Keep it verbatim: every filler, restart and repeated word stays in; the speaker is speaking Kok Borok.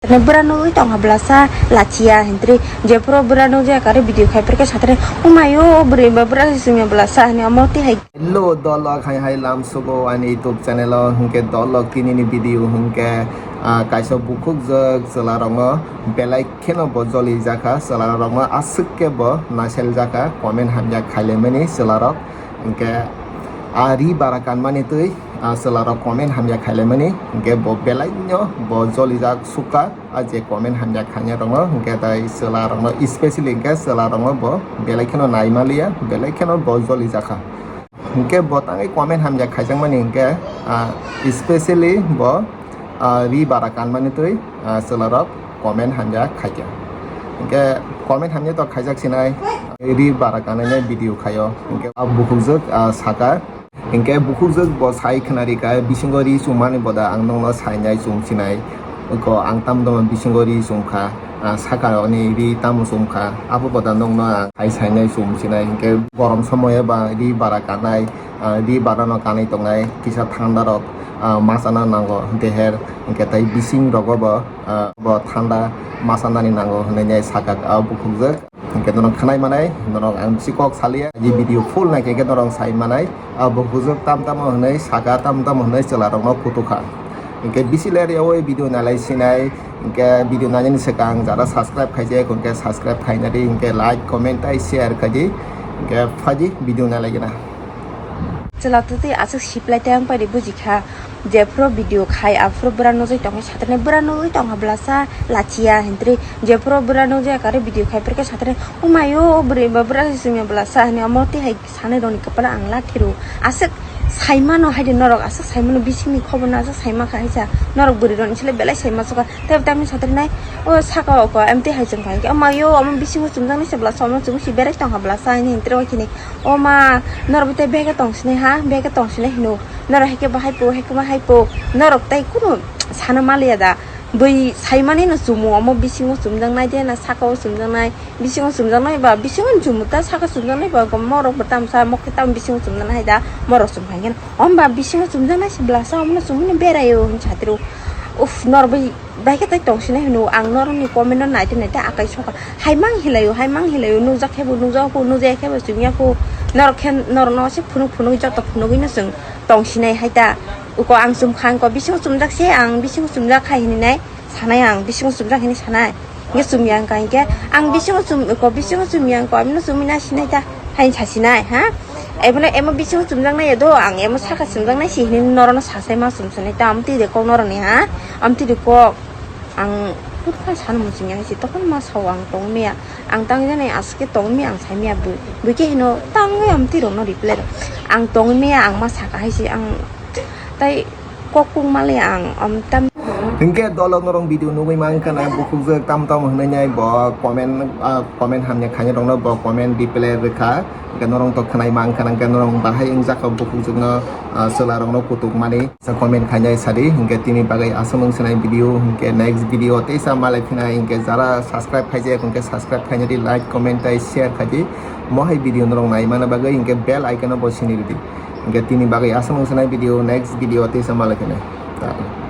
Tene bwra nugwi tongkha bwlasa lachiya hintri jephuru bwra nukjaya kare video khai phirkhe satene, "Umayo bwrwi ba bwra se chumya bwlasa," hini omo tihai. Hello dolok, hai hai lam sugo ani YouTube channel o. Hinkhe dolok tinini video hinkhe, ah, kaisa bukhukjwk chwlarokno belai kheno bo jolijakha, chwlarokno aswk khe bo naisel jakha, comment hamya khailaimani chwlarok. Hinkhe a ri bara kanmani twi, ah, chwlarok comment hamya khailaimani, hinkhe bo belaino bo jolijak sukha, ah, je comment hamya khainai rokno, hinkhe tai chwlarokno, especially hinkhe chwlarokno bo belai kheno naimaliya, belai kheno bo jolijakha. Hinkhe bo tangwi comment hamya khaijakmani hinkhe, ah, especially bo, ah, ri bara kanmani twi, ah, chwlarok comment hamya khaikha. Hinkhe comment hamya to khaijak sinai, ri bara kanani video khaio. Hinkhe a bukhukjwk, ah, saka. Hinkhe bukhukjwk bo sai khwnarikha, "Bisingo ri chumani boda ang nokno sainai chumsinai. Oko ang tamo tamo bisingo ri chumkha, ah, saka oni ri tamo chumkha, abo boda nokno ang sai sainai chumsinai." Hinkhe gorom somoyo ba ri bara kanai, ah, ri barano kanwi tongnai, kisa thandarok, ah, machana nango deher, hinkhe tai bising rogo bo, ah, bo thanda machanani nango hinwi saka a bukhukjwk. Hinkhe norok khwnai manai, norok ang bisi kok saliya, je video full naikhe norok sai manai, a bukhukjwk tam tamo hinwi saka, tam tamo hinwi chwlarokno kutukha. Hinkhe bisi ler yawi video nalai sinai, hinkhe video nainani swkang jara subscribe khaijak, hinkhe subscribe khainadi, hinkhe like, comment tai share khaidi, hinkhe phaidi video nalaigena. Chwla twtwi aswk siplai tei wng paidi bujikha. Jephuru video khai aphuru bwra nugwi tongwi satene bwra nugwi tongkha bwlasa lachiya hintri. Jephuru bwra nukjaya kare video khai phirkhe satene, "Umayo bwrwi ba bwra se chumya bwlasa," hini omo tihai sanai rokni kwpalo ang lathi rw. Aswk saimano haide norok, aswk saimano bisingni khoborno aswk saimakha haisa. Norok bwrwi rokni sle belai saimasukha. Tei tamni satene nai, o saka o ko M T hai chumkha hinkhe, "Umayo omo bisingo chumjaknai se bwlasa, omo chumui si berai tongkha bwlasa," hini hintri o khini. O ma, norok bo tei beke tong sinai ha, beke tong sinai hino. Norok haikhe bo hai po, haikhe bo hai po. Norok tei kunu sana maliya da. Bui saimani no chumu, omo bisingo chumjaknai de na saka o chumjaknai. Bisingo chumjaknai ba, bisingo chumu ta saka chumjaknai ba, morok bo tamsa, mokhe tam bisingo chumjaknai hai da, morok chum hai khe. Om ba bisingo chumjaknai se bwlasa, omo no chumui no berai o, hin satiro. Uf, norok bai Bai khe tai tong sinai hino, ang norokni comment no naite naite akai sokha. Hai mang hilaio, hai mang hilaio, nukjak khe bo nukjak kho, nukjaya khe bo chumya kho. Norok khe norokno se phunuk phunuk joto phunugwi no chwng tong sinai hai ta. Uko ang chum kha, ang ko bisingo chumjak se, ang bisingo chumjak kha hinwi nai sanai, ang bisingo chumjak hinwi sanai. Hingke chumya wngkha hingke ang bisingo chum, ko bisingo chumya wngkha, amino chumui na sinai ta, hain sa sinai, ha? Ebono emo bisingo chumjaknai ya do, ang emo saka chumjaknai si hinui norokno sasai ma chumsonai ta, amtwi de kok norokni, ha? Amtwi de kok, ang purkha sano muchungya hai si, tokon ma sao ang tongmia, ang tang jani aske tongmia, ang saimia bui, bui ke hino tangwi amtwi rokno reply rok, ang tongmia, ang ma saka hai si, ang tai kok kung male ang, am tam. Hingke dolo norong video nugui mankha na bukhukjak tam tam hwnwi nai bo comment, ah, comment hamya khainai rokno bo comment reply rwkha. Hingke norong to khwnai mankha na, hingke norong bahai wngjakha bukhukjakno, ah, chwla rokno kutuk mani. Sa comment khainai sadi, hingke tini bagwi aswk wng sinai video, hingke next video teisa malai phinai, hingke jara subscribe khaijak, hingke subscribe khainai di, like, comment tai share khaidi. Mohai video norong nai mana bagwi, hingke bell icon no bo sini ridi. Hingke tini bagwi aswk wng sinai video, next video teisa malai phinai. Ta.